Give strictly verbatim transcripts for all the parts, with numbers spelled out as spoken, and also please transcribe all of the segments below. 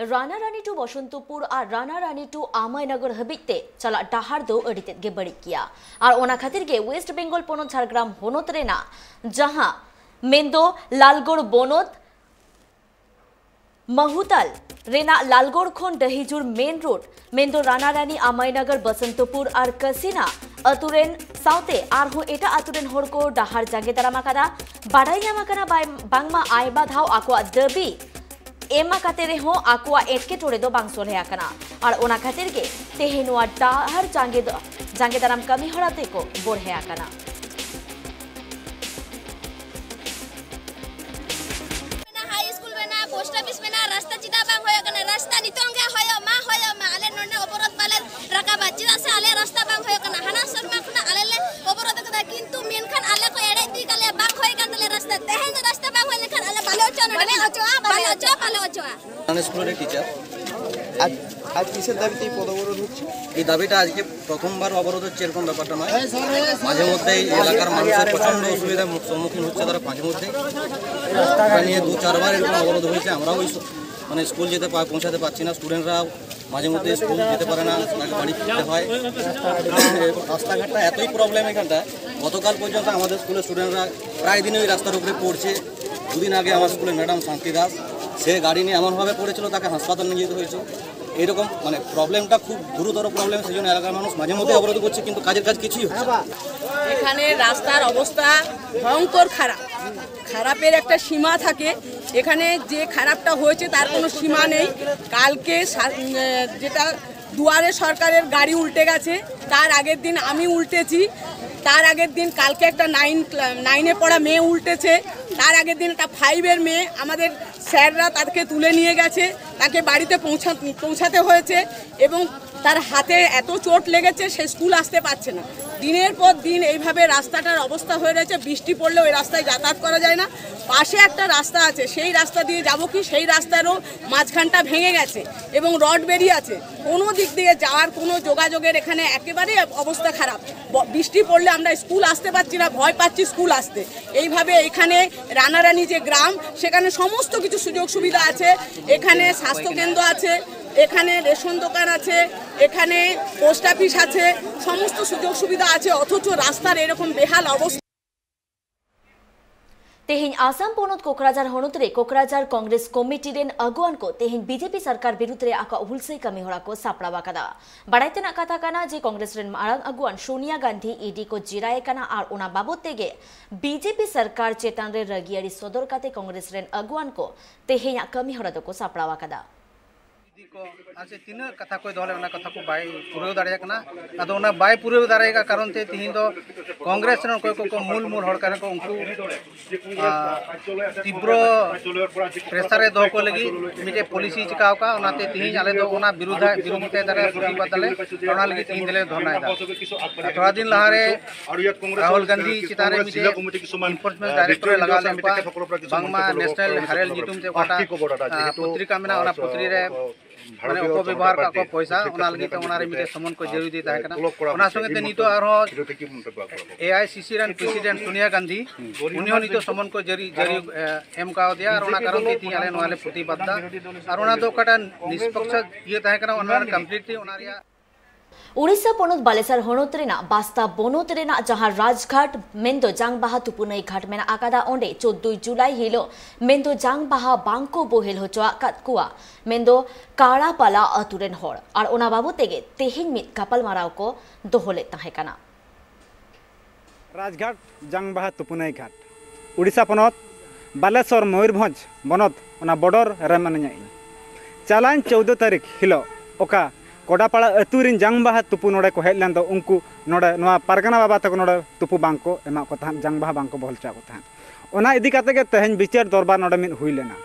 ᱨᱟᱱᱟᱨᱟᱱᱤ two Basantapur ᱟᱨ ᱨᱟᱱᱟᱨᱟᱱᱤ two ᱟᱢᱟᱭᱱᱚᱜᱚᱨ ᱦᱟᱹᱵᱤᱡ ᱛᱮ ᱪᱟᱞᱟᱜ ᱰᱟᱦᱟᱨ ᱫᱚ ᱟᱹᱰᱤ ᱛᱮᱫ ᱜᱮ ᱵᱟᱹᱲᱤᱡ ᱜᱮᱭᱟ᱾ ᱟᱨ ᱚᱱᱟ ᱠᱷᱟᱹᱛᱤᱨ ᱜᱮ ᱣᱮᱥᱴ ᱵᱮᱝᱜᱚᱞ ᱯᱚᱱᱚᱛ ᱡᱷᱟᱲᱜᱨᱟᱢ ᱦᱚᱱᱚᱛ ᱨᱮᱱᱟᱜ ᱡᱟᱦᱟᱸ ᱢᱮᱱᱫᱚ ᱞᱟᱞᱜᱚᱲ ᱵᱚᱱᱚᱛ ᱢᱟᱦᱩᱛᱟᱞ ᱨᱮᱱᱟᱜ ᱞᱟᱞᱜᱚᱲ ᱠᱷᱚᱱ ᱰᱟᱹᱦᱤᱡᱩᱲ ᱢᱮᱱ ᱨᱳᱰ, ᱢᱮᱱᱫᱚ ᱨᱟᱱᱟᱨᱟᱱᱤ, ᱟᱢᱟᱭᱱᱚᱜᱚᱨ, ᱵᱚᱥᱚᱱᱛᱚᱯᱩᱨ ᱟᱨ ᱠᱟᱥᱤᱱᱟ ᱟᱛᱳ ᱨᱮᱱ ᱥᱟᱶᱛᱮ ᱟᱨᱦᱚᱸ ᱮᱴᱟᱜ ᱟᱛᱳ ᱨᱮᱱ ᱦᱚᱲ ᱠᱚ ᱰᱟᱦᱟᱨ ᱡᱟᱸᱜᱮ ᱫᱟᱨᱟᱢ ᱟᱠᱟᱫᱟ᱾ ᱵᱟᱰᱟᱭ ᱧᱟᱢ ᱟᱠᱟᱱᱟ ᱵᱟᱭ-, ᱵᱟᱝᱢᱟ ᱟᱭᱢᱟ ᱫᱷᱟᱣ ᱟᱠᱚᱣᱟᱜ ᱫᱟᱹᱵᱤ ᱮᱢ ᱟᱠᱟᱛᱮ ᱨᱮᱦᱚᱸ ᱟᱠᱚᱣᱟᱜ ᱮᱴᱠᱮᱴᱚᱬᱮ ᱫᱚ ᱵᱟᱝ ᱥᱚᱞᱦᱮ ᱟᱠᱟᱱᱟ᱾ ᱟᱨ ᱚᱱᱟ ᱠᱷᱟᱹᱛᱤᱨ ᱜᱮ ᱛᱮᱦᱮᱧ ᱱᱚᱣᱟ ᱰᱟᱦᱟᱨ ᱡᱟᱸᱜᱮ ᱫᱚ, ᱡᱟᱸᱜᱮ ᱫᱟᱨᱟᱢ ᱠᱟᱹᱢᱤ ᱦᱚᱨᱟ ᱛᱮᱠᱚ ᱵᱚᱲᱦᱮ ᱟᱠᱟᱱᱟ᱾ ᱢᱮᱱᱟᱜᱼᱟ, ᱦᱟᱭ ᱥᱠᱩᱞ ᱢᱮᱱᱟᱜᱼᱟ, ᱯᱳᱥᱴ ᱚᱯᱷᱤᱥ ᱢᱮᱱᱟᱜᱼᱟ, ᱨᱟᱥᱛᱟ ᱪᱮᱫᱟᱜ ᱵᱟᱝ ᱦᱩᱭᱩᱜ ᱠᱟᱱᱟ? ᱨᱟᱥᱛᱟ ᱱᱤᱛᱚᱝ ᱜᱮ ᱦᱩᱭᱩᱜ ᱢᱟ, ᱦᱩᱭᱩᱜ ᱢᱟ᱾ ᱟᱞᱮ ᱱᱚᱰᱮ ᱚᱵᱚᱨᱳᱫᱷ ᱵᱟᱞᱮ ᱨᱟᱠᱟᱵᱟ, ᱪᱮᱫᱟᱜ ᱥᱮ ᱟᱞᱮ ᱨᱟᱥᱛᱟ ᱵᱟᱝ ᱦᱩᱭᱩᱜ ᱠᱟᱱᱟ᱾ ᱦᱟᱱᱟ ᱥᱮᱨᱢᱟ ᱠᱷᱚᱱᱟᱜ ᱟᱞᱮ ᱞᱮ ᱚᱵᱚᱨᱳᱫᱷ ᱟᱠᱟᱫᱟ, ᱠᱤᱱᱛᱩ ᱢᱮᱱᱠᱷᱟᱱ ᱟᱞᱮ ᱠᱚ ᱮᱲᱮ ᱤᱫᱤ ᱠᱟᱜ ᱞᱮᱭᱟ, ᱵᱟᱝ ᱦᱩᱭ ᱠᱟᱱ ᱛᱟᱞᱮᱭᱟ ᱨᱟᱥᱛᱟ᱾ ᱛᱮᱦᱮᱧ ᱫᱚ ᱨᱟᱥᱛᱟ ᱵᱟᱝ ᱦᱩᱭ ᱞᱮᱱᱠᱷᱟᱱ ᱟᱞᱮ ᱵᱟᱞᱮ ᱚᱪᱚᱜᱼᱟ, ᱱᱚᱰᱮ ᱵᱟᱞᱮ ᱚᱪᱚᱜᱼᱟ, ᱵᱟᱞᱮ ᱚᱪᱚᱜᱼᱟ᱾ ᱟᱞᱮ ᱥᱠᱩᱞ ᱨᱮ ᱴᱤᱪᱟᱨ। আজ আজ কিসের দাবিতে এই পদ অবরোধ হচ্ছে? এই দাবিটা আজকে প্রথমবার অবরোধ হচ্ছে, এরকম ব্যাপারটা নয়। মাঝে মধ্যেই এলাকার মানুষের প্রচণ্ড অসুবিধার মুখ-, সম্মুখীন হচ্ছে তারা মাঝে মধ্যেই। এটা নিয়ে দু চারবার এরকম অবরোধ হয়েছে। আমরাও ওই স-, মানে স্কুল যেতে পা-, পৌঁছাতে পারছি না, স্টুডেন্টরা মাঝে মধ্যে স্কুল যেতে পারে না, তাকে বাড়ি ফিরতে হয়। রাস্তাঘাটটা এতই প্রবলেম এখানটা, গতকাল পর্যন্ত আমাদের স্কুলের স্টুডেন্টরা প্রায় দিনই ওই রাস্তার উপরে পড়ছে। দুদিন আগে আমার স্কুলের ম্যাডাম শান্তি দাস, সে গাড়ি নিয়ে এমনভাবে পড়েছিল, তাকে হাসপাতাল নিয়ে যেতে হয়েছে। এইরকম মানে প্রবলেমটা খুব গুরুতর প্রবলেম, সেই জন্য এলাকার মানুষ মাঝে মধ্যে অবরোধ করছে, কিন্তু কাজের কাজ কিছুই হচ্ছে না। এখানে রাস্তার অবস্থা ভয়ঙ্কর খারাপ। খারাপের একটা সীমা থাকে, এখানে যে খারাপটা হয়েছে তার কোনো সীমা নেই। কালকে সা-, উম, যেটা দুয়ারে সরকারের গাড়ি উল্টে গেছে, তার আগের দিন আমি উল্টেছি, তার আগের দিন কালকে একটা নাইন ক্লা-, নাইনে পড়া মেয়ে উল্টেছে, তার আগের দিন একটা ফাইভের মেয়ে, আমাদের স্যাররা তাকে তুলে নিয়ে গেছে, তাকে বাড়িতে পৌঁছা-, পৌঁছাতে হয়েছে এবং তার হাতে এত চোট লেগেছে, সে স্কুল আসতে পারছে না। দিনের পর দিন এইভাবে রাস্তাটার অবস্থা হয়ে রয়েছে, বৃষ্টি পড়লে ওই রাস্তায় যাতায়াত করা যায় না। পাশে একটা রাস্তা আছে, সেই রাস্তা দিয়ে যাব কি, সেই রাস্তারও মাঝখানটা ভেঙে গেছে এবং রড বেরিয়ে আছে, কোনো দিক দিয়ে যাওয়ার কোনো যোগাযোগের এখানে একেবারেই অব-, অবস্থা খারাপ। ব-, বৃষ্টি পড়লে আমরা স্কুল আসতে পারছি না, ভয় পাচ্ছি স্কুল আসতে। এইভাবে এখানে রানারানি যে গ্রাম, সেখানে সমস্ত কিছু সুযোগ সুবিধা আছে, এখানে স্বাস্থ্য কেন্দ্র আছে, এখানে রেশন দোকান আছে, এখানে পোস্ট অফিস আছে, সমস্ত সুযোগ সুবিধা আছে, অথচ রাস্তার এরকম বেহাল অবস্থা। ᱛᱮᱦᱮᱧ ᱟᱥᱟᱢ ᱯᱚᱱᱚᱛ ᱠᱳᱠᱨᱟᱡᱷᱟᱨ ᱦᱚᱱᱚᱛ ᱨᱮ ᱠᱳᱠᱨᱟᱡᱷᱟᱨ ᱠᱚᱝᱜᱨᱮᱥ ᱠᱚᱢᱤᱴᱤ ᱨᱮᱱ ᱟᱹᱜᱩᱣᱟᱹᱱ ᱠᱚ ᱛᱮᱦᱮᱧ ᱵᱤᱡᱮᱯᱤ ᱥᱚᱨᱠᱟᱨ ᱵᱤᱨᱩᱫᱷ ᱨᱮ ᱟᱠᱚᱣᱟᱜ ᱦᱩᱞᱥᱟᱹᱭ ᱠᱟᱹᱢᱤ ᱦᱚᱨᱟ ᱠᱚ ᱥᱟᱯᱲᱟᱣ ᱟᱠᱟᱫᱟ᱾ ᱵᱟᱲᱟᱭ ᱛᱮᱱᱟᱜ ᱠᱟᱛᱷᱟ ᱠᱟᱱᱟ ᱡᱮ ᱠᱚᱝᱜᱨᱮᱥ ᱨᱮᱱ ᱢᱟᱨᱟᱝ ᱟᱹᱜᱩᱣᱟᱹᱱ ᱥᱳᱱᱤᱭᱟ ᱜᱟᱱᱫᱷᱤ ᱤᱰᱤ ᱠᱚ ᱡᱮᱨᱟᱭᱮ ᱠᱟᱱᱟ ᱟᱨ ᱚᱱᱟ ᱵᱟᱵᱚᱛ ᱛᱮᱜᱮ ᱵᱤᱡᱮᱯᱤ ᱥᱚᱨᱠᱟᱨ ᱪᱮᱛᱟᱱ ᱨᱮ ᱨᱟᱹᱜᱤᱭᱟᱹᱨᱤ ᱥᱚᱫᱚᱨ ᱠᱟᱛᱮ ᱠᱚᱝᱜᱨᱮᱥ ᱨᱮᱱ ᱟᱹᱜᱩᱣᱟᱹᱱ ᱠᱚ ᱛᱮᱦᱮᱧᱟᱜ ᱠᱟᱹᱢᱤ ᱦᱚᱨᱟ ᱫᱚᱠᱚ ᱥᱟᱯᱲᱟᱣ ᱟᱠᱟᱫᱟ᱾ ᱤᱫᱤ ᱠᱚ ᱟᱨ ᱪᱮᱫ ᱛᱤᱱᱟᱹᱜ ᱠᱟᱛᱷᱟ ᱠᱚᱭ ᱫᱚᱦᱚ ᱞᱮᱫ, ᱚᱱᱟ ᱠᱟᱛᱷᱟ ᱠᱚ ᱵᱟᱭ ᱯᱩᱨᱟᱹᱣ ᱫᱟᱲᱮᱭᱟᱜ ᱠᱟᱱᱟ᱾ ᱟᱫᱚ ᱚᱱᱟ ᱵᱟᱭ ᱯᱩᱨᱟᱹᱣ ᱫᱟᱲᱮᱭᱟᱜ ᱠᱟᱨᱚᱱ ᱛᱮ ᱛᱤᱦᱤᱧ ᱫᱚ ᱠᱚᱝᱜᱨᱮᱥ ᱨᱮᱱ ᱚᱠᱚᱭ ᱠᱚᱠᱚ ᱢᱩᱞ ᱢᱩᱞ ᱦᱚᱲ ᱠᱟᱱᱟ ᱠᱚ, ᱩᱱᱠᱩ, ᱟᱨ, ᱛᱤᱵᱨᱚ ᱯᱨᱮᱥᱟᱨ ᱨᱮ ᱫᱚᱦᱚ ᱠᱚ ᱞᱟᱹᱜᱤᱫ ᱢᱤᱫᱴᱮᱡ ᱯᱚᱞᱤᱥᱤ ᱪᱤᱠᱟᱣ ᱟᱠᱟᱫ, ᱚᱱᱟᱛᱮ ᱛᱤᱦᱤᱧ ᱟᱞᱮ ᱫᱚ ᱚᱱᱟ ᱵᱤᱨᱩᱫᱷ, ᱵᱤᱨᱩᱫᱷ ᱛᱮ ᱫᱟᱞᱮ, ᱯᱨᱚᱛᱤᱵᱟᱫ ᱫᱟᱞᱮ, ᱚᱱᱟ ᱞᱟᱹᱜᱤᱫ ᱛᱤᱦᱤᱧ ᱫᱚᱞᱮ ᱫᱷᱚᱨᱱᱟᱭᱮᱫᱟ᱾ ᱛᱷᱚᱲᱟ ᱫᱤᱱ ᱞᱟᱦᱟᱨᱮ ᱨᱟᱦᱩᱞ ᱜᱟᱱᱫᱷᱤ ᱪᱮᱛᱟᱱ ᱨᱮ ᱢᱤᱫᱴᱮᱡ ᱮᱱᱯᱷᱳᱨᱥᱢᱮᱱᱴ ᱰᱟᱭᱨᱮᱠᱴᱚᱨᱮᱴ ᱞᱟᱜᱟᱣ ᱞᱮᱫ ᱠᱚᱣᱟ, ᱵᱟᱝᱢᱟ ᱱᱮᱥᱱᱟᱞ ᱦᱮᱨᱟᱞᱰ ᱧᱩᱛᱩᱢ ᱛᱮ ᱚᱠᱟᱴᱟᱜ, ᱟ, ᱯᱚᱛᱨᱤᱠᱟ ᱢᱮᱱᱟᱜᱼᱟ, ᱚᱱᱟ ᱯᱚᱛᱨᱤ ᱨᱮ ᱢᱟᱱᱮ ᱚᱯᱚᱵᱮᱵᱚᱦᱟᱨ ᱠᱟᱜ ᱠᱚ ᱯᱚᱭᱥᱟ, ᱚᱱᱟ ᱞᱟᱹᱜᱤᱫ ᱛᱮ ᱚᱱᱟ ᱨᱮ ᱢᱤᱫᱴᱮᱡ ᱥᱚᱢᱚᱱ ᱠᱚ ᱡᱟᱹᱨᱤ ᱤᱫᱤ ᱛᱟᱦᱮᱸ ᱠᱟᱱᱟ᱾ ᱚᱱᱟ ᱥᱚᱸᱜᱮ ᱛᱮ ᱱᱤᱛᱚᱜ ᱟᱨᱦᱚᱸ ᱮ ᱟᱭ ᱥᱤ ᱥᱤ ᱨᱮᱱ ᱯᱨᱮᱥᱤᱰᱮᱱᱴ ᱥᱳᱱᱤᱭᱟ ᱜᱟᱱᱫᱷᱤ, ᱩᱱᱤ ᱦᱚᱸ ᱱᱤᱛᱚᱜ ᱥᱚᱢᱚᱱ ᱠᱚ ᱡᱟᱹᱨᱤ, ᱡᱟᱹᱨᱤ, ᱮ, ᱮᱢ ᱠᱟᱣᱫᱮᱭᱟ, ᱟᱨ ᱚᱱᱟ ᱠᱟᱨᱚᱱ ᱛᱮ ᱛᱮᱦᱤᱧ ᱟᱞᱮ ᱱᱚᱣᱟ ᱞᱮ ᱯᱨᱚᱛᱤᱵᱟᱫ ᱫᱟ᱾ ᱟᱨ ᱚᱱᱟ ᱫᱚ ᱚᱠᱟᱴᱟᱜ ᱱᱤᱥᱯᱚᱠᱥ ᱤᱭᱟᱹ ᱛᱟᱦᱮᱸ ᱠᱟᱱᱟ, ᱚᱱᱟ ᱠᱚᱢᱯᱞᱤᱴᱞᱤ ᱚᱱᱟ ᱨᱮᱭᱟᱜ ᱳᱰᱤᱥᱟ ᱯᱚᱱᱚᱛ ᱵᱟᱞᱮᱥᱚᱨ ᱦᱚᱱᱚᱛ ᱨᱮᱱᱟᱜ ᱵᱟᱥᱛᱟ ᱵᱚᱱᱚᱛ ᱨᱮᱱᱟᱜ ᱡᱟᱦᱟᱸ ᱨᱟᱡᱽᱜᱷᱟᱴ ᱢᱮᱱᱫᱚ ᱡᱟᱝ ᱵᱟᱦᱟ ᱛᱩᱯᱩᱱᱟᱹᱭ ᱜᱷᱟᱴ ᱢᱮᱱᱟᱜ ᱟᱠᱟᱫᱟ, ᱚᱸᱰᱮ ᱪᱳᱫᱫᱳᱭ ᱡᱩᱞᱟᱭ ᱦᱤᱞᱳᱜ ᱢᱮᱱᱫᱚ ᱡᱟᱝ ᱵᱟᱦᱟ ᱵᱟᱝ ᱠᱚ ᱵᱳᱦᱮᱞ ᱦᱚᱪᱚ ᱟᱠᱟᱫ ᱠᱚᱣᱟ, ᱢᱮᱱᱫᱚ ᱠᱟᱲᱟᱯᱟᱞᱟ ᱟᱹᱛᱩ ᱨᱮᱱ ᱦᱚᱲ᱾ ᱟᱨ ᱚᱱᱟ ᱵᱟᱵᱚᱛ ᱛᱮᱜᱮ ᱛᱮᱦᱮᱧ ᱢᱤᱫ ᱜᱟᱯᱟᱞᱢᱟᱨᱟᱣ ᱠᱚ ᱫᱚᱦᱚ ᱞᱮᱫ ᱛᱟᱦᱮᱸ ᱠᱟᱱᱟ᱾ ᱨᱟᱡᱽᱜᱷᱟᱴ ᱡᱟᱝ ᱵᱟᱦᱟ ᱛᱩᱯᱩᱱᱟᱹᱭ ᱜᱷᱟᱴ᱾ ᱩᱰᱤᱥᱟ ᱯᱚᱱᱚᱛ, ᱵᱟᱞᱮᱥᱚᱨ ᱢᱚᱭᱩᱨᱵᱷᱚᱸᱡᱽ ᱵᱚᱱᱚᱛ, ᱚᱱᱟ ᱵᱚᱰᱚᱨ ᱨᱮ ᱢᱮᱱᱟᱹᱧᱟ ᱤᱧ᱾ ᱪᱟᱞᱟᱣᱮᱱ ᱪᱳᱫᱫᱳ ᱛᱟᱹᱨᱤᱠᱷ ᱦᱤᱞᱳᱜ ᱚᱠᱟ ᱠᱚᱰᱟᱯᱟᱲᱟ ᱟᱹᱛᱩ ᱨᱤᱱ ᱡᱟᱝ ᱵᱟᱦᱟ ᱛᱩᱯᱩ ᱱᱚᱰᱮ ᱠᱚ ᱦᱮᱡ ᱞᱮᱱ ᱫᱚ, ᱩᱱᱠᱩ ᱱᱚᱰᱮ ᱱᱚᱣᱟ ᱯᱟᱨᱜᱟᱱᱟ ᱵᱟᱵᱟ ᱛᱟᱠᱚ ᱱᱚᱰᱮ ᱛᱩᱯᱩ ᱵᱟᱝ ᱠᱚ ᱮᱢᱟᱜ ᱠᱚ ᱛᱟᱦᱮᱸᱫ, ᱡᱟᱝ ᱵᱟᱦᱟ ᱵᱟᱝ ᱠᱚ ᱵᱚᱦᱚᱞ ᱦᱚᱪᱚᱣᱟᱜ ᱠᱚ ᱛᱟᱦᱮᱸᱫ᱾ ᱚᱱᱟ ᱤᱫᱤ ᱠᱟᱛᱮ ᱜᱮ ᱛᱮᱦᱮᱧ ᱵᱤᱪᱟᱹᱨ ᱫᱚᱨᱵᱟᱨ ᱱᱚᱰᱮ ᱢᱤᱫ ᱦᱩᱭ ᱞᱮᱱᱟ᱾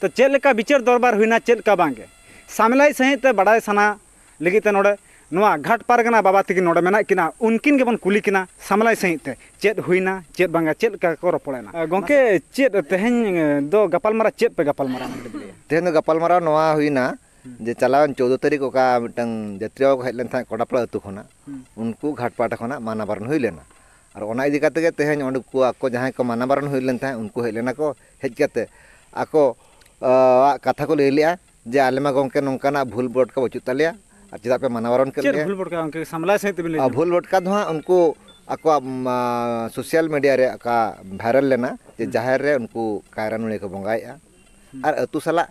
ᱛᱚ ᱪᱮᱫ ᱞᱮᱠᱟ ᱵᱤᱪᱟᱹᱨ ᱫᱚᱨᱵᱟᱨ ᱦᱩᱭᱱᱟ, ᱪᱮᱫ ᱞᱮᱠᱟ ᱵᱟᱝ ᱜᱮ, ᱥᱟᱢᱞᱟᱭ ᱥᱟᱺᱦᱤᱡ ᱛᱮ ᱵᱟᱲᱟᱭ ᱥᱟᱱᱟ ᱞᱟᱹᱜᱤᱫ ᱛᱮ ᱱᱚᱰᱮ ᱱᱚᱣᱟ ᱜᱷᱟᱴ ᱯᱟᱨᱜᱟᱱᱟ ᱵᱟᱵᱟ ᱛᱟᱹᱠᱤᱱ ᱱᱚᱰᱮ ᱢᱮᱱᱟᱜ ᱠᱤᱱᱟ, ᱩᱱᱠᱤᱱ ᱜᱮᱵᱚᱱ ᱠᱩᱞᱤ ᱠᱤᱱᱟ ᱥᱟᱢᱞᱟᱭ ᱥᱟᱺᱦᱤᱡ ᱛᱮ, ᱪᱮᱫ ᱦᱩᱭᱱᱟ, ᱪᱮᱫ ᱵᱟᱝᱟ, ᱪᱮᱫ ᱞᱮᱠᱟ ᱠᱚ ᱨᱚᱯᱚᱲᱮᱱᱟ? ᱟ, ᱜᱚᱝᱠᱮ, ᱪᱮᱫ ᱛᱮᱦᱮᱧ, ᱮ, ᱫᱚ ᱜᱟᱯᱟᱞᱢᱟᱨᱟᱣ ᱪᱮᱫ ᱯᱮ ᱜᱟᱯᱟᱞᱢᱟᱨᱟᱣ ᱮᱱᱟ, ᱠᱟᱹᱴᱤᱡ ᱞᱟᱹᱭᱟ? ᱛᱮᱦᱮᱧ ᱫᱚ ᱜᱟᱯᱟᱞᱢᱟᱨᱟᱣ ᱱᱚᱣᱟ ᱦᱩᱭᱱᱟ ᱦᱩᱸ᱾ ᱡᱮ ᱪᱟᱞᱟᱣᱮᱱ ᱪᱳᱫᱫᱳ ᱛᱟᱹᱨᱤᱠᱷ ᱚᱠᱟ ᱢᱤᱫᱴᱟᱝ ᱡᱟᱛᱨᱤ ᱵᱟᱵᱟ ᱠᱚ ᱦᱮᱡ ᱞᱮᱱ ᱛᱟᱦᱮᱸᱫ ᱠᱚᱰᱟᱯᱟᱲᱟ ᱟᱹᱛᱩ ᱠᱷᱚᱱᱟᱜ, ᱦᱩᱸ᱾ ᱩᱱᱠᱩ ᱜᱷᱟᱴ ᱯᱟᱦᱴᱟ ᱠᱷᱚᱱᱟᱜ ᱢᱟᱱᱟ ᱵᱟᱨᱚᱱ ᱦᱩᱭ ᱞᱮᱱᱟ᱾ ᱟᱨ ᱚᱱᱟ ᱤᱫᱤ ᱠᱟᱛᱮ ᱜᱮ ᱛᱮᱦᱮᱧ ᱚᱸᱰᱮ ᱠᱚ ᱟᱠᱚ ᱡᱟᱦᱟᱸᱭ ᱠᱚ ᱢᱟᱱᱟ ᱵᱟᱨᱚᱱ ᱦᱩᱭ ᱞᱮᱱ ᱛᱟᱦᱮᱸᱫ, ᱩᱱᱠᱩ ᱦᱮᱡ ᱞᱮᱱᱟ ᱠᱚ, ᱦᱮᱡ ᱠᱟᱛᱮ ᱟᱠᱚ, ᱟ, ᱟᱜ ᱠᱟᱛᱷᱟ ᱠᱚ ᱞᱟᱹᱭ ᱞᱮᱜᱼᱟ᱾ ᱡᱮ ᱟᱞᱮ ᱢᱟ ᱜᱚᱢᱠᱮ ᱱᱚᱝᱠᱟᱱᱟᱜ ᱵᱷᱩᱞ ᱵᱷᱚᱴᱠᱟ ᱵᱟᱹᱪᱩᱜ ᱛᱟᱞᱮᱭᱟ, ᱟᱨ ᱪᱮᱫᱟᱜ ᱯᱮ ᱢᱟᱱᱟ ᱵᱟᱨᱚᱱ ᱠᱮᱫ ᱪᱮᱫ ᱞᱮᱭᱟ? ᱵᱷᱩᱞ ᱵᱷᱚᱴᱠᱟ ᱜᱚᱢᱠᱮ ᱥᱟᱢᱞᱟᱭ ᱥᱟᱺᱦᱤᱡ ᱛᱮᱵᱤᱱ ᱞᱟᱹᱭ ᱟᱨ ᱧᱚᱜ ᱵᱷᱩᱞ ᱵᱷᱚᱴᱠᱟ ᱫᱚ ᱦᱟᱸᱜ ᱩᱱᱠᱩ ᱟᱠᱚᱣᱟᱜ, ᱢᱟ, ᱥᱳᱥᱟᱞ ᱢᱤᱰᱤᱭᱟ ᱨᱮ ᱚᱠᱟ ᱵᱷᱟᱭᱨᱟᱞ ᱞᱮᱱᱟ ᱡᱮ ᱦᱩᱸ᱾ ᱡᱟᱦᱮᱨ ᱨᱮ ᱩᱱᱠᱩ ᱠᱟᱭᱨᱟ ᱱᱩᱲᱤ ᱠᱚ ᱵᱚᱸᱜᱟᱭᱮᱫᱼᱟ, ᱦᱩᱸ᱾ ᱟᱨ ᱟᱹᱛᱩ ᱥᱟᱞᱟᱜ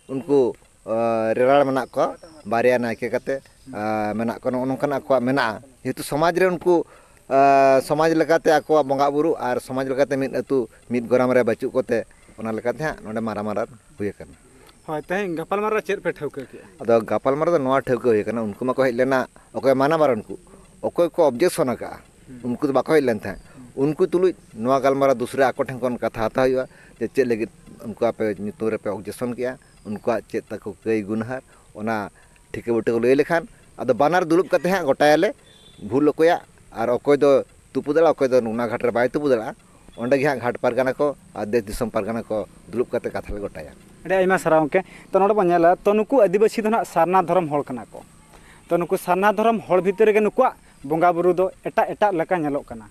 ᱩᱱᱠᱩ, ᱟ, ᱨᱮᱲᱟᱲ ᱢᱮᱱᱟᱜ ᱠᱚᱣᱟ, ᱵᱟᱨᱭᱟ ᱱᱟᱭᱠᱮ ᱠᱟᱛᱮ, ᱟ, ᱢᱮᱱᱟᱜ ᱠᱚᱣᱟ, ᱱᱚᱜᱼᱚ ᱱᱚᱝᱠᱟᱱᱟᱜ ᱟᱠᱚᱣᱟᱜ ᱢᱮᱱᱟᱜᱼᱟ᱾ ᱡᱮᱦᱮᱛᱩ ᱥᱚᱢᱟᱡᱽ ᱨᱮ ᱩᱱᱠᱩ, ᱟ, ᱥᱚᱢᱟᱡᱽ ᱞᱮᱠᱟᱛᱮ ᱟᱠᱚᱣᱟᱜ ᱵᱚᱸᱜᱟ ᱵᱩᱨᱩ ᱟᱨ ᱥᱚᱢᱟᱡᱽ ᱞᱮᱠᱟᱛᱮ ᱢᱤᱫ ᱟᱹᱛᱩ ᱢᱤᱫ ᱜᱚᱨᱟᱢ ᱨᱮ ᱵᱟᱹᱪᱩᱜ ᱠᱚᱛᱮ, ᱚᱱᱟ ᱞᱮᱠᱟᱛᱮ ᱦᱟᱸᱜ ᱱᱚᱰᱮ ᱢᱟᱨᱟᱝ ᱢᱟᱨᱟᱝ ᱦᱩᱭ ᱟᱠᱟᱱᱟ᱾ ᱦᱳᱭ, ᱛᱮᱦᱮᱧ ᱜᱟᱯᱟᱞᱢᱟᱨᱟᱣ ᱨᱮ ᱪᱮᱫ ᱯᱮ ᱴᱷᱟᱹᱣᱠᱟᱹ ᱠᱮᱜᱼᱟ? ᱟᱫᱚ ᱜᱟᱯᱟᱞᱢᱟᱨᱟᱣ ᱫᱚ ᱱᱚᱣᱟ ᱴᱷᱟᱹᱣᱠᱟᱹ ᱦᱩᱭ ᱟᱠᱟᱱᱟ, ᱩᱱᱠᱩ ᱢᱟᱠᱚ ᱦᱮᱡ ᱞᱮᱱᱟ, ᱚᱠᱚᱭ ᱢᱟᱱᱟ ᱵᱟᱨᱚᱱ ᱠᱚ, ᱚᱠᱚᱭ ᱠᱚ ᱚᱵᱡᱮᱠᱥᱚᱱ ᱟᱠᱟᱫᱼᱟ, ᱦᱩᱸ᱾ ᱩᱱᱠᱩ ᱫᱚ ᱵᱟᱠᱚ ᱦᱮᱡ ᱞᱮᱱ ᱛᱟᱦᱮᱸᱫ᱾ ᱩᱱᱠᱩ ᱛᱩᱞᱩᱡ ᱱᱚᱣᱟ ᱜᱟᱞᱢᱟᱨᱟᱣ ᱫᱩᱥᱨᱟ ᱟᱠᱚ ᱴᱷᱮᱱ ᱠᱷᱚᱱ ᱠᱟᱛᱷᱟ ᱦᱟᱛᱟᱣ ᱦᱩᱭᱩᱜᱼᱟ, ᱡᱮ ᱪᱮᱫ ᱞᱟᱹᱜᱤᱫ ᱩᱱᱠᱩ ᱟᱯᱮ ᱧᱩᱛᱩᱢ ᱨᱮᱯᱮ ᱚᱵᱡᱮᱠᱥᱚᱱ ᱠᱮᱜᱼᱟ, ᱩᱱᱠᱩᱣᱟᱜ ᱪᱮᱫ ᱛᱟᱠᱚ ᱠᱟᱹᱭ ᱜᱩᱱᱦᱟᱨ, ᱚᱱᱟ ᱴᱷᱤᱠᱟᱹ ᱵᱩᱴᱟᱹ ᱠᱚ ᱞᱟᱹᱭ ᱞᱮᱠᱷᱟᱱ, ᱟᱫᱚ ᱵᱟᱱᱟᱨ ᱫᱩᱲᱩᱵ ᱠᱟᱛᱮ ᱦᱟᱸᱜ ᱜᱚᱴᱟᱭᱟᱞᱮ ᱵᱷᱩᱞ ᱚᱠᱚᱭᱟᱜ, ᱟᱨ ᱚᱠᱚᱭ ᱫᱚ ᱛᱩᱯᱩ ᱫᱟᱲᱮᱭᱟᱜᱼᱟ, ᱚᱠᱚᱭ ᱫᱚ ᱚᱱᱟ ᱜᱷᱟᱴ ᱨᱮ ᱵᱟᱭ ᱛᱩᱯᱩ ᱫᱟᱲᱮᱭᱟᱜᱼᱟ᱾ ᱚᱸᱰᱮ ᱜᱮ ᱦᱟᱸᱜ ᱜᱷᱟᱴ ᱯᱟᱨᱜᱟᱱᱟ ᱠᱚ ᱟᱨ ᱫᱮᱥ ᱫᱤᱥᱚᱢ ᱯᱟᱨᱜᱟᱱᱟ ᱠᱚ ᱫᱩᱲᱩᱵ ᱠᱟᱛᱮ ᱠᱟᱛᱷᱟ ᱞᱮ ᱜᱚᱴᱟᱭᱟ᱾ ᱟᱹᱰᱤ ᱟᱭᱢᱟ ᱥᱟᱨᱦᱟᱣ ᱜᱚᱢᱠᱮ᱾ ᱛᱚ, ᱱᱚᱰᱮ ᱵᱚᱱ ᱧᱮᱞᱟ, ᱛᱚ, ᱱᱩᱠᱩ ᱟᱹᱫᱤᱵᱟᱹᱥᱤ ᱫᱚ ᱱᱟᱦᱟᱜ ᱥᱟᱨᱱᱟ ᱫᱷᱚᱨᱚᱢ ᱦᱚᱲ ᱠᱟᱱᱟ ᱠᱚ᱾ ᱛᱚ, ᱱᱩᱠᱩ ᱥᱟᱨᱱᱟ ᱫᱷᱚᱨᱚᱢ ᱦᱚᱲ ᱵᱷᱤᱛᱨᱤ ᱨᱮᱜᱮ ᱱᱩᱠᱩᱣᱟᱜ ᱵᱚᱸᱜᱟ ᱵᱩᱨᱩ ᱫᱚ ᱮᱴᱟᱜ ᱮᱴᱟᱜ ᱞᱮᱠᱟ ᱧᱮᱞᱚᱜ ᱠᱟᱱᱟ᱾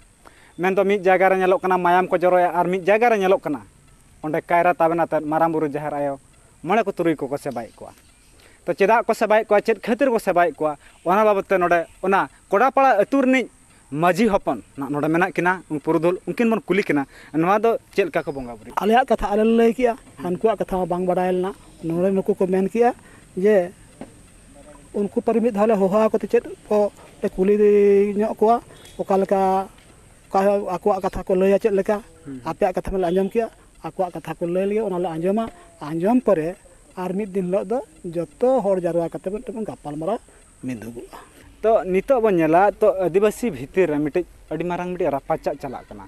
ᱢᱮᱱᱫᱚ ᱢᱤᱫ ᱡᱟᱭᱜᱟ ᱨᱮ ᱧᱮᱞᱚᱜ ᱠᱟᱱᱟ ᱢᱟᱭᱟᱢ ᱠᱚ ᱡᱚᱨᱚᱭᱟ, ᱟᱨ ᱢᱤᱫ ᱡᱟᱭᱜᱟ ᱨᱮ ᱧᱮᱞᱚᱜ ᱠᱟᱱᱟ ᱚᱸᱰᱮ ᱠᱟᱭᱨᱟ ᱛᱟᱵᱮᱱ ᱟᱛᱮᱫ ᱢᱟᱨᱟᱝ ᱵᱩᱨᱩ ᱡᱟᱦᱮᱨ ᱟᱭᱳ ᱢᱚᱬᱮ ᱠᱚ ᱛᱩᱨᱩᱭ ᱠᱚᱠᱚ ᱥᱮᱵᱟᱭᱮᱫ ᱠᱚᱣᱟ᱾ ᱛᱚ, ᱪᱮᱫᱟᱜ ᱠᱚ ᱥᱮᱵᱟᱭᱮᱫ ᱠᱚᱣᱟ, ᱪᱮᱫ ᱠᱷᱟᱹᱛᱤᱨ ᱠᱚ ᱥᱮᱵᱟᱭᱮᱫ ᱠᱚᱣᱟ, ᱚᱱᱟ ᱵᱟᱵᱚᱫ ᱛᱮ ᱱᱚᱰᱮ ᱚᱱᱟ ᱠᱚᱰᱟᱯᱟᱲᱟ ᱟᱹᱛᱩ ᱨᱤᱱᱤᱡ ᱢᱟᱹᱡᱷᱤ ᱦᱚᱯᱚᱱ ᱱᱟᱜ ᱱᱚᱰᱮ ᱢᱮᱱᱟᱜ ᱠᱤᱱᱟ, ᱩᱱᱠᱩ ᱯᱩᱨᱩᱫᱷᱩᱞ, ᱩᱱᱠᱤᱱ ᱵᱚᱱ ᱠᱩᱞᱤ ᱠᱤᱱᱟ, ᱱᱚᱣᱟ ᱫᱚ ᱪᱮᱫ ᱞᱮᱠᱟ ᱠᱚ ᱵᱚᱸᱜᱟ ᱵᱩᱨᱩᱭᱟ? ᱟᱞᱮᱭᱟᱜ ᱠᱟᱛᱷᱟ ᱟᱞᱮ ᱞᱮ ᱞᱟᱹᱭ ᱠᱮᱜᱼᱟ, ᱦᱟᱹᱱᱠᱩᱣᱟᱜ ᱠᱟᱛᱷᱟ ᱢᱟ ᱵᱟᱝ ᱵᱟᱰᱟᱭ ᱞᱮᱱᱟ᱾ ᱱᱚᱰᱮ ᱱᱩᱠᱩ ᱠᱚ ᱢᱮᱱ ᱠᱮᱜᱼᱟ ᱡᱮ ᱩᱱᱠᱩ ᱯᱟᱹᱨᱤ ᱢᱤᱫ ᱫᱷᱟᱣ ᱞᱮ ᱦᱚᱦᱚ ᱟᱠᱚ ᱛᱮ ᱪᱮᱫ ᱠᱚ ᱞᱮ ᱠᱩᱞᱤ ᱧᱚᱜ ᱠᱚᱣᱟ, ᱚᱠᱟ ᱞᱮᱠᱟ, ᱚᱠᱟ ᱟᱠᱚᱣᱟᱜ ᱠᱟᱛᱷᱟ ᱠᱚ ᱞᱟᱹᱭᱟ, ᱪᱮᱫ ᱞᱮᱠᱟ ᱦᱩᱸ᱾ ᱟᱯᱮᱭᱟᱜ ᱠᱟᱛᱷᱟ ᱢᱟᱞᱮ ᱟᱸᱡᱚᱢ ᱠᱮᱜᱼᱟ, ᱟᱠᱚᱣᱟᱜ ᱠᱟᱛᱷᱟ ᱠᱚ ᱞᱟᱹᱭ ᱞᱮᱜᱮ, ᱚᱱᱟ ᱞᱮ ᱟᱸᱡᱚᱢᱟ᱾ ᱟᱸᱡᱚᱢ ᱯᱚᱨᱮ ᱟᱨ ᱢᱤᱫ ᱫᱤᱱ ᱦᱤᱞᱳᱜ ᱫᱚ ᱡᱚᱛᱚ ᱦᱚᱲ ᱡᱟᱨᱣᱟ ᱠᱟᱛᱮ ᱢᱤᱫᱴᱮᱱ ᱵᱚᱱ ᱜᱟᱯᱟᱞᱢᱟᱨᱟᱣ ᱢᱤᱫᱩᱜᱚᱜᱼᱟ᱾ ᱛᱚ, ᱱᱤᱛᱚᱜ ᱵᱚᱱ ᱧᱮᱞᱟ, ᱛᱚ, ᱟᱹᱫᱤᱵᱟᱹᱥᱤ ᱵᱷᱤᱛᱤᱨ ᱨᱮ ᱢᱤᱫᱴᱤᱡ ᱟᱹᱰᱤ ᱢᱟᱨᱟᱝ ᱢᱤᱫᱴᱤᱡ ᱨᱟᱯᱟᱪᱟᱜ ᱪᱟᱞᱟᱜ ᱠᱟᱱᱟ᱾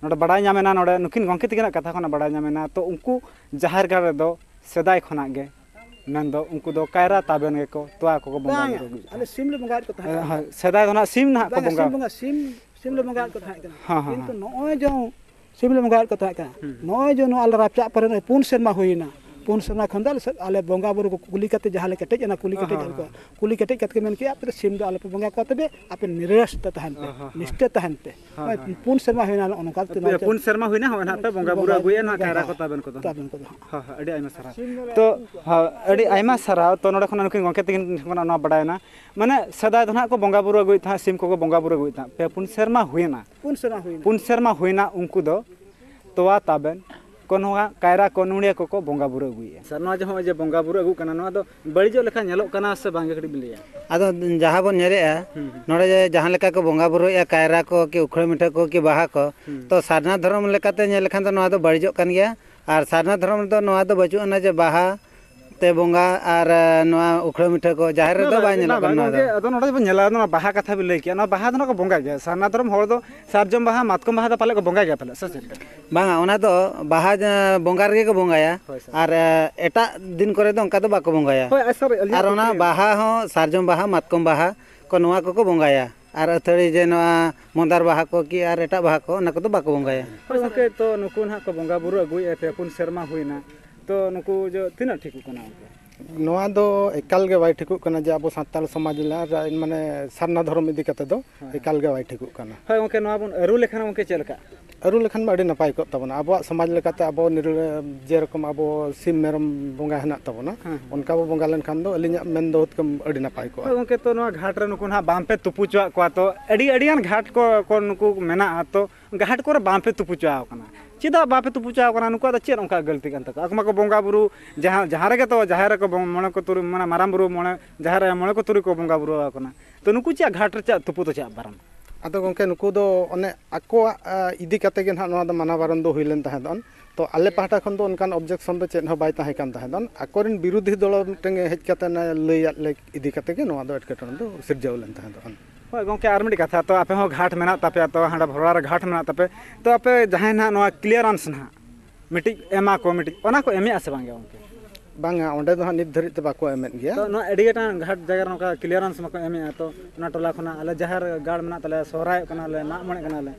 ᱱᱚᱰᱮ ᱵᱟᱲᱟᱭ ᱧᱟᱢᱮᱱᱟ, ᱱᱚᱰᱮ ᱱᱩᱠᱤᱱ ᱜᱚᱢᱠᱮ ᱛᱟᱹᱠᱤᱱᱟᱜ ᱠᱟᱛᱷᱟ ᱠᱷᱚᱱᱟᱜ ᱵᱟᱲᱟᱭ ᱧᱟᱢᱮᱱᱟ, ᱛᱚ, ᱩᱱᱠᱩ ᱡᱟᱦᱮᱨ ᱜᱟᱲ ᱨᱮᱫᱚ ᱥᱮᱫᱟᱭ ᱠᱷᱚᱱᱟᱜ ᱜᱮ ᱢᱮᱱᱫᱚ ᱩᱱᱠᱩ ᱫᱚ ᱠᱟᱭᱨᱟ ᱛᱟᱵᱮᱱ ᱜᱮᱠᱚ, ᱛᱚᱣᱟ ᱠᱚᱠᱚ ᱵᱚᱸᱜᱟ ᱵᱟᱝᱟ, ᱵᱩᱨᱩ ᱟᱹᱜᱩᱭᱮᱫ ᱟᱞᱮ ᱛᱟᱦᱮᱸᱫ᱾ ᱥᱤᱢ ᱞᱮ ᱵᱚᱸᱜᱟᱭᱮᱫ ᱠᱚ ᱛᱟᱦᱮᱸᱫ᱾ ᱦᱳᱭ, ᱥᱮᱫᱟᱭ ᱫᱚ ᱱᱟᱜ ᱥᱤᱢ ᱱᱟᱦᱟᱜ ᱠᱚ ᱵᱟᱝᱟ, ᱵᱚᱸᱜᱟ ᱥᱤᱢ ᱵᱚᱸᱜᱟ, ᱥᱤᱢ, ᱥᱤᱢ ᱞᱮ ᱵᱚᱸᱜᱟᱭᱮᱫ ᱠᱚ ᱛᱟᱦᱮᱸᱫ ᱠᱟᱱᱟ᱾ ᱦᱚᱸ, ᱦᱚᱸ, ᱠᱤᱱᱛᱩ ᱦᱚᱸ᱾ ᱱᱚᱜᱼᱚᱭ ᱡᱮ ᱥᱤᱢ ᱞᱮ ᱵᱚᱸᱜᱟᱭᱮᱫ ᱠᱚ ᱛᱟᱦᱮᱸᱫ ᱠᱟᱱᱟ, ᱦᱩᱸ᱾ ᱱᱚᱜᱼᱚᱭ ᱡᱮ ᱱᱚᱣᱟ ᱟᱞᱮ ᱨᱟᱯᱪᱟᱜ ᱯᱚᱨᱮ ᱱᱚᱜᱼᱚᱭ ᱯᱩᱱ ᱥᱮᱨᱢᱟ ᱦᱩᱭᱮᱱᱟ, ᱯᱩᱱ ᱥᱮᱨᱢᱟ ᱠᱷᱚᱱ ᱫᱚ ᱟᱞᱮ ᱥᱮᱫ, ᱟᱞᱮ ᱵᱚᱸᱜᱟ ᱵᱩᱨᱩ ᱠᱚ ᱠᱩᱞᱤ ᱠᱟᱛᱮ ᱡᱟᱦᱟᱸ ᱞᱮ ᱠᱮᱴᱮᱡ ᱮᱱᱟ, ᱠᱩᱞᱤ ᱠᱮᱴᱮᱡ ᱦᱮᱸ, ᱮᱱ ᱠᱚ, ᱦᱮᱸ᱾ ᱠᱩᱞᱤ ᱠᱮᱴᱮᱡ ᱠᱟᱛᱮ ᱠᱚ ᱢᱮᱱ ᱠᱮᱜᱼᱟ, "ᱟᱯᱮ ᱫᱚ ᱥᱤᱢ ᱫᱚ ᱟᱞᱚ ᱯᱮ ᱵᱚᱸᱜᱟ ᱠᱚᱣᱟ, ᱛᱚᱵᱮ ᱟᱯᱮ ᱱᱤᱨᱟᱥ ᱛᱮ ᱛᱟᱦᱮᱱ ᱯᱮ, ᱦᱮᱸ, ᱦᱮᱸ, ᱱᱤᱥᱴᱟᱹ ᱦᱮᱸ᱾ ᱛᱟᱦᱮᱱ ᱯᱮ᱾" ᱦᱮᱸ, ᱱᱚᱜᱼᱚᱭ ᱦᱮᱸ᱾ ᱯᱩᱱ ᱥᱮᱨᱢᱟ ᱦᱩᱭᱱᱟ, ᱱᱚᱜᱼᱚ ᱱᱚᱝᱠᱟ ᱛᱮ ᱯᱮ, ᱱᱚᱣᱟ ᱯᱩᱱ ᱥᱮᱨᱢᱟ ᱦᱩᱭᱱᱟ, ᱦᱚᱸᱜᱼᱚᱭ ᱱᱟᱦᱟᱜ ᱯᱮ ᱵᱚᱸᱜᱟ ᱵᱩᱨᱩ ᱵᱚᱸᱜᱟ ᱟᱹᱜᱩᱭᱮᱫᱼᱟ ᱱᱚᱣᱟ ᱵᱚᱸᱜᱟ ᱠᱟᱭᱨᱟ ᱠᱚ ᱛᱟᱵᱮᱱ ᱠᱚᱫᱚ᱾ ᱛᱟᱵᱮᱱ ᱠᱚᱫᱚ ᱦᱟᱸᱜ᱾ ᱦᱳᱭ, ᱦᱳᱭ, ᱟᱹᱰᱤ ᱟᱭᱢᱟ ᱥᱟᱨᱦᱟᱣ᱾ ᱛᱚ, ᱦᱳᱭ, ᱟᱹᱰᱤ ᱟᱭᱢᱟ ᱥᱟᱨᱦᱟᱣ᱾ ᱛᱚ, ᱱᱚᱰᱮ ᱠᱷᱚᱱ ᱱᱩᱠᱤᱱ ᱜᱚᱢᱠᱮ ᱛᱟᱹᱠᱤᱱ ᱴᱷᱮᱱ ᱠᱷᱚᱱᱟᱜ ᱱᱚᱣᱟ ᱵᱟᱰᱟᱭᱮᱱᱟ, ᱢᱟᱱᱮ, ᱥᱮᱫᱟᱭ ᱫᱚ ᱱᱟᱦᱟᱜ ᱠᱚ ᱵᱚᱸᱜᱟ ᱵᱩᱨᱩ ᱟᱹᱜᱩᱭᱮᱫ ᱛᱟᱦᱮᱸᱫ, ᱥᱤᱢ ᱠᱚᱠᱚ ᱵᱚᱸᱜᱟ ᱵᱩᱨᱩ ᱟᱹᱜᱩᱭᱮᱫ ᱛᱟᱦᱮᱸᱫ, ᱯᱮ ᱯᱩᱱ ᱥᱮᱨᱢᱟ ᱦᱩᱭᱮᱱᱟ᱾ ᱯᱩᱱ ᱥᱮᱨᱢᱟ ᱦᱩᱭᱱᱟ᱾ ᱯᱩᱱ ᱥᱮᱨᱢᱟ ᱦᱩᱭᱱᱟ, ᱩᱱᱠᱩ ᱫᱚ ᱛᱚᱣᱟ ᱛᱟᱵᱮᱱ ᱠᱚ, ᱱᱚᱣᱟ ᱠᱟᱭᱨᱟ ᱠᱚ, ᱱᱚᱣᱟ ᱠᱚᱠᱚ ᱵᱚᱸᱜᱟ ᱵᱩᱨᱩ ᱟᱹᱜᱩᱭᱮᱫᱼᱟ᱾ ᱥᱟᱨ, ᱱᱚᱣᱟ ᱡᱮ ᱦᱚᱸᱜᱼᱚᱭ ᱡᱮ ᱵᱚᱸᱜᱟ ᱵᱩᱨᱩ ᱟᱹᱜᱩᱜ ᱠᱟᱱᱟ, ᱱᱚᱣᱟ ᱫᱚ ᱵᱟᱹᱲᱤᱡᱚᱜ ᱞᱮᱠᱟ ᱧᱮᱞᱚᱜ ᱠᱟᱱᱟ ᱥᱮ ᱵᱟᱝ, ᱠᱟᱹᱴᱤᱡ ᱵᱤᱱ ᱞᱟᱹᱭᱟ? ᱟᱫᱚ ᱡᱟᱦᱟᱸ ᱵᱚᱱ ᱧᱮᱞᱮᱜᱼᱟ, ᱦᱩᱸ, ᱦᱩᱸ᱾ ᱱᱚᱰᱮ ᱡᱮ ᱡᱟᱦᱟᱸ ᱞᱮᱠᱟ ᱠᱚ ᱵᱚᱸᱜᱟ ᱵᱩᱨᱩᱭᱮᱫᱼᱟ, ᱠᱟᱭᱨᱟ ᱠᱚ ᱠᱤ ᱩᱠᱷᱲᱟᱹ ᱢᱤᱴᱷᱟᱹ ᱠᱚ ᱠᱤ ᱵᱟᱦᱟ ᱠᱚ, ᱦᱩᱸ᱾ ᱛᱚ ᱥᱟᱨᱱᱟ ᱫᱷᱚᱨᱚᱢ ᱞᱮᱠᱟᱛᱮ ᱧᱮᱞ ᱞᱮᱠᱷᱟᱱ ᱫᱚ ᱱᱚᱣᱟ ᱫᱚ ᱵᱟᱹᱲᱤᱡᱚᱜ ᱠᱟᱱ ᱜᱮᱭᱟ᱾ ᱟᱨ ᱥᱟᱨᱱᱟ ᱫᱷᱚᱨᱚᱢ ᱨᱮᱫᱚ ᱱᱚᱣᱟ ᱫᱚ ᱵᱟᱹᱪᱩᱜ ᱟᱱᱟ ᱡᱮ ᱵᱟᱦᱟ ᱛᱮ ᱵᱚᱸᱜᱟ ᱟᱨ, ᱮ, ᱱᱚᱣᱟ ᱩᱠᱷᱲᱟᱹ ᱢᱤᱴᱷᱟᱹ ᱠᱚ ᱡᱟᱦᱮᱨ ᱨᱮᱫᱚ ᱵᱟᱝ, ᱵᱟᱭ ᱧᱮᱞᱚᱜ ᱵᱟᱝ, ᱠᱟᱱᱟ ᱱᱚᱣᱟ ᱫᱚ᱾ ᱜᱚᱢᱠᱮ, ᱟᱫᱚ ᱱᱚᱰᱮ ᱵᱚᱱ ᱧᱮᱞᱟ, ᱱᱚᱣᱟ ᱵᱟᱦᱟ ᱠᱟᱛᱷᱟ ᱵᱤᱱ ᱞᱟᱹᱭ ᱠᱮᱜᱼᱟ, ᱱᱚᱣᱟ ᱵᱟᱦᱟ ᱫᱚ ᱱᱟᱜ ᱠᱚ ᱵᱚᱸᱜᱟᱭ ᱜᱮᱭᱟ᱾ ᱥᱟᱨᱱᱟ ᱫᱷᱚᱨᱚᱢ ᱦᱚᱲ ᱫᱚ ᱥᱟᱨᱡᱚᱢ ᱵᱟᱦᱟ, ᱢᱟᱛᱠᱚᱢ ᱵᱟᱦᱟ ᱫᱚ ᱯᱟᱞᱮᱫ ᱠᱚ ᱵᱚᱸᱜᱟᱭ ᱜᱮᱭᱟ ᱯᱟᱞᱮᱫ, ᱥᱮ ᱪᱮᱫ ᱞᱮᱠᱟ? ᱵᱟᱝᱟ, ᱚᱱᱟ ᱫᱚ ᱵᱟᱦᱟ, ᱮ, ᱵᱚᱸᱜᱟ ᱨᱮᱜᱮ ᱠᱚ ᱵᱚᱸᱜᱟᱭᱟ᱾ ᱦᱳᱭ, ᱥᱟᱨ᱾ ᱟᱨ, ᱮ, ᱮᱴᱟᱜ ᱫᱤᱱ ᱠᱚᱨᱮ ᱫᱚ ᱚᱱᱠᱟ ᱫᱚ ᱵᱟᱠᱚ ᱵᱚᱸᱜᱟᱭᱟ᱾ ᱦᱳᱭ, ᱟᱨ ᱥᱟᱨ, ᱟᱹᱞᱤᱧᱟᱜ ᱟᱨ ᱚᱱᱟ ᱠᱩᱠᱞᱤ ᱵᱟᱦᱟ ᱦᱚᱸ, ᱥᱟᱨᱡᱚᱢ ᱵᱟᱦᱟ, ᱢᱟᱛᱠᱚᱢ ᱵᱟᱦᱟ ᱠᱚ, ᱱᱚᱣᱟ ᱠᱚᱠᱚ ᱵᱚᱸᱜᱟᱭᱟ᱾ ᱟᱨ ᱟᱹᱛᱷᱟᱹᱲᱤ ᱡᱮ ᱱᱚᱣᱟ ᱢᱚᱱᱫᱟᱨ ᱵᱟᱦᱟ ᱠᱚ ᱠᱤ ᱟᱨ ᱮᱴᱟᱜ ᱵᱟᱦᱟ ᱠᱚ, ᱚᱱᱟ ᱠᱚᱫᱚ ᱵᱟᱠᱚ ᱵᱚᱸᱜᱟᱭᱟ᱾ ᱦᱳᱭ, ᱜᱚᱢᱠᱮ, ᱛᱚ ᱱᱩᱠᱩ ᱱᱟᱦᱟᱜ ᱠᱚ ᱵᱚᱸᱜᱟ ᱵᱩᱨᱩ ᱟᱹᱜᱩᱭᱮᱫᱼᱟ, ᱯᱮ ᱯᱩᱱ ᱥᱮᱨᱢᱟ ᱦᱩᱭᱱᱟ, ᱛᱚ ᱱᱩᱠᱩ ᱡᱚ ᱛᱤᱱᱟᱹᱜ ᱴᱷᱤᱠᱚᱜ ᱠᱟᱱᱟ ᱜᱚᱢᱠᱮ? ᱱᱚᱣᱟ ᱫᱚ ᱮᱠᱟᱞ ᱜᱮ ᱵᱟᱭ ᱴᱷᱤᱠᱚᱜ ᱠᱟᱱᱟ ᱡᱮ ᱟᱵᱚ ᱥᱟᱱᱛᱟᱲ ᱥᱚᱢᱟᱡᱽ ᱨᱮᱱᱟᱜ ᱨᱟ-, ᱢᱟᱱᱮ ᱥᱟᱨᱱᱟ ᱫᱷᱚᱨᱚᱢ ᱤᱫᱤ ᱠᱟᱛᱮ ᱫᱚ ᱦᱳᱭ᱾ ᱮᱠᱟᱞ ᱜᱮ ᱵᱟᱭ ᱴᱷᱤᱠᱚᱜ ᱠᱟᱱᱟ᱾ ᱦᱳᱭ ᱜᱚᱢᱠᱮ, ᱱᱚᱣᱟ ᱵᱚᱱ ᱟᱹᱨᱩ ᱞᱮᱠᱷᱟᱱ ᱜᱚᱢᱠᱮ ᱪᱮᱫ ᱞᱮᱠᱟ? ᱟᱹᱨᱩ ᱞᱮᱠᱷᱟᱱ ᱢᱟ ᱟᱹᱰᱤ ᱱᱟᱯᱟᱭ ᱠᱚᱜ ᱛᱟᱵᱚᱱᱟ᱾ ᱟᱵᱚᱣᱟᱜ ᱥᱚᱢᱟᱡᱽ ᱞᱮᱠᱟᱛᱮ ᱟᱵᱚ ᱱᱤᱨ-, ᱡᱮᱨᱚᱠᱚᱢ ᱟᱵᱚ ᱥᱤᱢ ᱢᱮᱨᱚᱢ ᱵᱚᱸᱜᱟ ᱦᱮᱱᱟᱜ ᱛᱟᱵᱚᱱᱟ, ᱦᱮᱸ, ᱦᱮᱸ᱾ ᱚᱱᱠᱟ ᱵᱚ ᱵᱚᱸᱜᱟ ᱞᱮᱱᱠᱷᱟᱱ ᱫᱚ ᱟᱹᱞᱤᱧᱟᱜ ᱢᱮᱱ ᱫᱚ ᱦᱩᱛᱠᱟᱹᱢ ᱟᱹᱰᱤ ᱱᱟᱯᱟᱭ ᱠᱚᱜᱼᱟ᱾ ᱦᱳᱭ ᱜᱚᱢᱠᱮ, ᱛᱚ ᱱᱚᱣᱟ ᱜᱷᱟᱴ ᱨᱮ ᱱᱩᱠᱩ ᱱᱟᱦᱟᱜ ᱵᱟᱝ ᱯᱮ ᱛᱩᱯᱩ ᱦᱚᱪᱚᱣᱟᱜ ᱠᱚᱣᱟ, ᱛᱚ ᱟᱹᱰᱤ, ᱟᱹᱰᱤᱜᱟᱱ ᱜᱷᱟᱴ ᱠᱚ, ᱠᱚ ᱱᱩᱠᱩ ᱢᱮᱱᱟᱜᱼᱟ, ᱛᱚ ᱜᱷᱟᱴ ᱠᱚᱨᱮ ᱵᱟᱝ ᱯᱮ ᱛᱩᱯᱩ ᱦᱚᱪᱚᱣᱟᱠᱚ ᱠᱟᱱᱟ᱾ ᱪᱮᱫᱟᱜ ᱵᱟᱯᱮ ᱛᱩᱯᱩ ᱦᱚᱪᱚᱣᱟᱠᱚ ᱠᱟᱱᱟ? ᱱᱩᱠᱩᱣᱟᱜ ᱫᱚ ᱪᱮᱫ ᱚᱱᱠᱟ ᱜᱟᱹᱞᱛᱤ ᱠᱟᱱ ᱛᱟᱠᱚᱣᱟ? ᱟᱠᱚ ᱢᱟᱠᱚ ᱵᱚᱸᱜᱟ ᱵᱩᱨᱩ, ᱡᱟᱦᱟᱸ, ᱡᱟᱦᱟᱸ ᱨᱮᱜᱮ ᱛᱚ, ᱡᱟᱦᱮᱨ ᱨᱮᱠᱚ ᱵᱚᱝ-, ᱢᱚᱬᱮ ᱠᱚ ᱛᱩᱨᱩᱭ, ᱢᱟᱱᱮ ᱢᱟᱨᱟᱝ ᱵᱩᱨᱩ ᱢᱚᱬᱮ, ᱡᱟᱦᱮᱨ ᱟᱭᱳ ᱢᱚᱬᱮ ᱠᱚ ᱛᱩᱨᱩᱭ ᱠᱚ ᱵᱚᱸᱜᱟ ᱵᱩᱨᱩ ᱟᱠᱚ ᱠᱟᱱᱟ᱾ ᱛᱚ ᱱᱩᱠᱩ ᱪᱮᱫ ᱜᱷᱟᱴ ᱨᱮ ᱪᱮᱫ ᱛᱩᱯᱩ ᱫᱚ ᱪᱮᱫ ᱵᱟᱨᱚᱱ? ᱟᱫᱚ ᱜᱚᱢᱠᱮ, ᱱᱩᱠᱩ ᱫᱚ ᱚᱱᱮ ᱟᱠᱚᱣᱟᱜ, ᱟ, ᱤᱫᱤ ᱠᱟᱛᱮ ᱜᱮ ᱱᱟᱦᱟᱜ ᱱᱚᱣᱟ ᱫᱚ ᱢᱟᱱᱟ ᱵᱟᱨᱚᱱ ᱫᱚ ᱦᱩᱭ ᱞᱮᱱ ᱛᱟᱦᱮᱸ ᱫᱚ᱾ ᱛᱚ ᱟᱞᱮ ᱯᱟᱦᱴᱟ ᱠᱷᱚᱱ ᱫᱚ ᱚᱱᱠᱟᱱ objection ᱫᱚ ᱪᱮᱫ ᱦᱚᱸ ᱵᱟᱭ ᱛᱟᱦᱮᱸ ᱠᱟᱱ ᱛᱟᱦᱮᱸ ᱫᱚ᱾ ᱟᱠᱚᱨᱮᱱ ᱵᱤᱨᱳᱫᱷᱤ ᱫᱚᱞ ᱢᱤᱫᱴᱟᱝ ᱮ ᱦᱮᱡ ᱠᱟᱛᱮ ᱚᱱᱮ ᱞᱟᱹᱭᱟᱫ ᱞᱮ ᱤᱫᱤ ᱠᱟᱛᱮ ᱜᱮ ᱱᱚᱣᱟ ᱫᱚ ᱮᱴᱠᱮᱴᱚᱬᱮ ᱫᱚ ᱥᱤᱨᱡᱟᱹᱣ ᱞᱮᱱ ᱛᱟᱦᱮᱸ ᱫᱚ᱾ ᱦᱳᱭ ᱜᱚᱢᱠᱮ, ᱟᱨ ᱢᱤᱫᱴᱤᱡ ᱠᱟᱛᱷᱟ, ᱛᱚ ᱟᱯᱮ ᱦᱚᱸ ᱜᱷᱟᱴ ᱢᱮᱱᱟᱜ ᱛᱟᱯᱮᱭᱟ, ᱛᱚ ᱦᱟᱸᱰᱮ ᱵᱷᱚᱨᱟ ᱨᱮ ᱜᱷᱟᱴ ᱢᱮᱱᱟᱜ ᱛᱟᱯᱮ, ᱛᱚ ᱟᱯᱮ ᱡᱟᱦᱟᱸᱭ ᱱᱟᱦᱟᱜ ᱱᱚᱣᱟ clearance ᱱᱟᱦᱟᱜ ᱢᱤᱫᱴᱤᱡ ᱮᱢᱟ ᱠᱚ ᱢᱤᱫᱴᱤᱡ, ᱚᱱᱟ ᱠᱚ ᱮᱢᱮᱜᱼᱟ ᱥᱮ ᱵᱟᱝ ᱜᱮ ᱜᱚᱢᱠᱮ? ᱵᱟᱝᱟ, ᱚᱸᱰᱮ ᱫᱚ ᱦᱟᱸᱜ ᱱᱤᱛ ᱫᱷᱟᱹᱨᱤᱡ ᱛᱮ ᱵᱟᱠᱚ ᱮᱢᱮᱫ ᱜᱮᱭᱟ᱾ ᱛᱚ ᱱᱚᱣᱟ ᱟᱹᱰᱤ ᱜᱚᱴᱟᱝ ᱜᱷᱟᱴ ᱡᱟᱭᱜᱟ ᱨᱮ ᱱᱚᱝᱠᱟ clearance ᱵᱟᱠᱚ ᱮᱢᱮᱜᱼᱟ, ᱛᱚ ᱚᱱᱟ ᱴᱚᱞᱟ ᱠᱷᱚᱱᱟᱜ ᱟᱞᱮ ᱡᱟᱦᱮᱨ ᱜᱟᱲ ᱢᱮᱱᱟᱜ ᱛᱟᱞᱮᱭᱟ, ᱥᱚᱦᱨᱟᱭᱚᱜ ᱠᱟᱱᱟᱞᱮ, ᱢᱟᱜ ᱢᱚᱬᱮᱜ ᱠᱟᱱᱟᱞᱮ,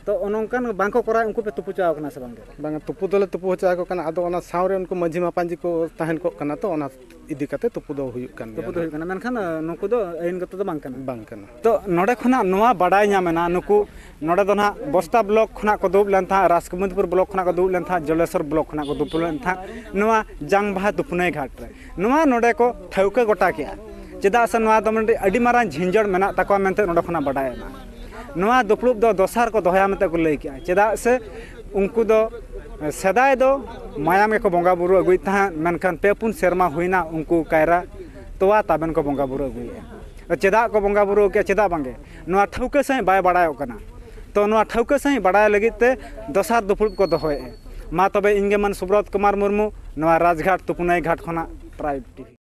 ᱛᱚ ᱱᱚᱝᱠᱟᱱ ᱵᱟᱝ ᱠᱚ ᱠᱚᱨᱟᱣ, ᱩᱱᱠᱩ ᱯᱮ ᱛᱩᱯᱩ ᱦᱚᱪᱚ ᱟᱠᱚ ᱠᱟᱱᱟ ᱥᱮ ᱵᱟᱝ? ᱵᱟᱝᱟ, ᱛᱩᱯᱩ ᱫᱚᱞᱮ ᱛᱩᱯᱩ ᱦᱚᱪᱚ ᱟᱠᱚ ᱠᱟᱱᱟ᱾ ᱟᱫᱚ ᱚᱱᱟ ᱥᱟᱶ ᱨᱮ ᱩᱱᱠᱩ ᱢᱟᱹᱡᱷᱤ ᱢᱟᱯᱟᱧᱡᱤ ᱠᱚ ᱛᱟᱦᱮᱱ ᱠᱚᱜ ᱠᱟᱱᱟ, ᱛᱚ ᱚᱱᱟ ᱤᱫᱤ ᱠᱟᱛᱮ ᱛᱩᱯᱩ ᱫᱚ ᱦᱩᱭᱩᱜ ᱠᱟᱱ ᱛᱩᱯᱩ ᱫᱚ ᱜᱮᱭᱟ᱾ ᱦᱩᱭᱩᱜ ᱠᱟᱱᱟ, ᱢᱮᱱᱠᱷᱟᱱ ᱱᱩᱠᱩ ᱫᱚ ᱟᱹᱭᱤᱱ ᱜᱚᱛᱚ ᱫᱚ ᱵᱟᱝ ᱠᱟᱱᱟ᱾ ᱵᱟᱝ ᱠᱟᱱᱟ᱾ ᱛᱚ ᱱᱚᱰᱮ ᱠᱷᱚᱱᱟᱜ ᱱᱚᱣᱟ ᱵᱟᱰᱟᱭ ᱧᱟᱢ ᱮᱱᱟ, ᱱᱩᱠᱩ ᱱᱚᱰᱮ ᱫᱚ ᱱᱟᱦᱟᱜ ᱵᱚᱥᱛᱟ ᱵᱞᱚᱠ ᱠᱷᱚᱱᱟᱜ ᱠᱚ ᱫᱩᱲᱩᱵ ᱞᱮᱱ ᱛᱟᱦᱮᱸᱫ, ᱨᱟᱥᱠᱚᱢᱚᱱᱤᱯᱩᱨ ᱵᱞᱚᱠ ᱠᱷᱚᱱᱟᱜ ᱠᱚ ᱫᱩᱲᱩᱵ ᱞᱮᱱ ᱛᱟᱦᱮᱸᱫ, ᱡᱚᱞᱮᱥᱚᱨ ᱵᱞᱚᱠ ᱠᱷᱚᱱᱟᱜ ᱠᱚ ᱫᱩᱲᱩᱵ ᱞᱮᱱ ᱛᱟᱦᱮᱸᱫ ᱱᱚᱣᱟ ᱡᱟᱝ ᱵᱟᱦᱟ ᱛᱩᱯᱩᱱᱟᱹᱭ ᱜᱷᱟᱴ ᱨᱮ᱾ ᱱᱚᱣᱟ ᱱᱚᱰᱮ ᱠᱚ ᱴᱷᱟᱹᱣᱠᱟᱹ ᱜᱚᱴᱟ ᱠᱮᱜᱼᱟ, ᱪᱮᱫᱟᱜ ᱥᱮ ᱱᱚᱣᱟ ᱫᱚ ᱢᱤᱫᱴᱤᱡ ᱟᱹᱰᱤ ᱢᱟᱨᱟᱝ ᱡᱷᱤᱸᱡᱚᱲ ᱢᱮᱱᱟᱜ ᱛᱟᱠᱚᱣᱟ ᱢᱮᱱᱛᱮ ᱱᱚᱰᱮ ᱠᱷᱚᱱᱟᱜ ᱵᱟᱰᱟᱭᱚᱜᱼᱟ᱾ ᱱᱚᱣᱟ ᱫᱩᱯᱲᱩᱵ ᱫᱚ ᱫᱚᱥᱟᱨ ᱠᱚ ᱫᱚᱦᱚᱭᱟ ᱢᱮᱱᱛᱮ ᱠᱚ ᱞᱟᱹᱭ ᱠᱮᱜᱼᱟ, ᱪᱮᱫᱟᱜ ᱥᱮ ᱩᱱᱠᱩ ᱫᱚ ᱥᱮᱫᱟᱭ ᱫᱚ ᱢᱟᱭᱟᱢ ᱜᱮᱠᱚ ᱵᱚᱸᱜᱟ ᱵᱩᱨᱩ ᱟᱹᱜᱩᱭᱮᱫ ᱛᱟᱦᱮᱸᱫ, ᱢᱮᱱᱠᱷᱟᱱ ᱯᱮ ᱯᱩᱱ ᱥᱮᱨᱢᱟ ᱦᱩᱭᱱᱟ ᱩᱱᱠᱩ ᱠᱟᱭᱨᱟ ᱛᱚᱣᱟ ᱛᱟᱵᱮᱱ ᱠᱚ ᱵᱚᱸᱜᱟ ᱵᱩᱨᱩ ᱟᱹᱜᱩᱭᱮᱫᱼᱟ᱾ ᱪᱮᱫᱟᱜ ᱠᱚ ᱵᱚᱸᱜᱟ ᱵᱩᱨᱩ ᱠᱮᱜᱼᱟ, ᱪᱮᱫᱟᱜ ᱵᱟᱝᱜᱮ, ᱱᱚᱣᱟ ᱴᱷᱟᱹᱣᱠᱟᱹ ᱥᱟᱺᱦᱤᱡ ᱵᱟᱭ ᱵᱟᱲᱟᱭᱚᱜ ᱠᱟᱱᱟ᱾ ᱛᱚ ᱱᱚᱣᱟ ᱴᱷᱟᱹᱣᱠᱟᱹ ᱥᱟᱺᱦᱤᱡ ᱵᱟᱲᱟᱭ ᱞᱟᱹᱜᱤᱫ ᱛᱮ ᱫᱚᱥᱟᱨ ᱫᱩᱯᱲᱩᱵ ᱠᱚ ᱫᱚᱦᱚᱭᱮᱫᱼᱟ᱾ ᱢᱟ ᱛᱚᱵᱮ ᱤᱧ ᱜᱮ ᱢᱟᱱ ᱥᱩᱵᱨᱚᱛ ᱠᱩᱢᱟᱨ ᱢᱩᱨᱢᱩ, ᱱᱚᱣᱟ ᱨᱟᱡᱽᱜᱷᱟᱴ ᱛᱩᱯᱩᱱᱟᱹᱭ ᱜᱷᱟᱴ ᱠᱷᱚᱱᱟᱜ ᱴᱨᱟᱭᱤᱵᱽ ᱴᱤᱵᱷᱤ᱾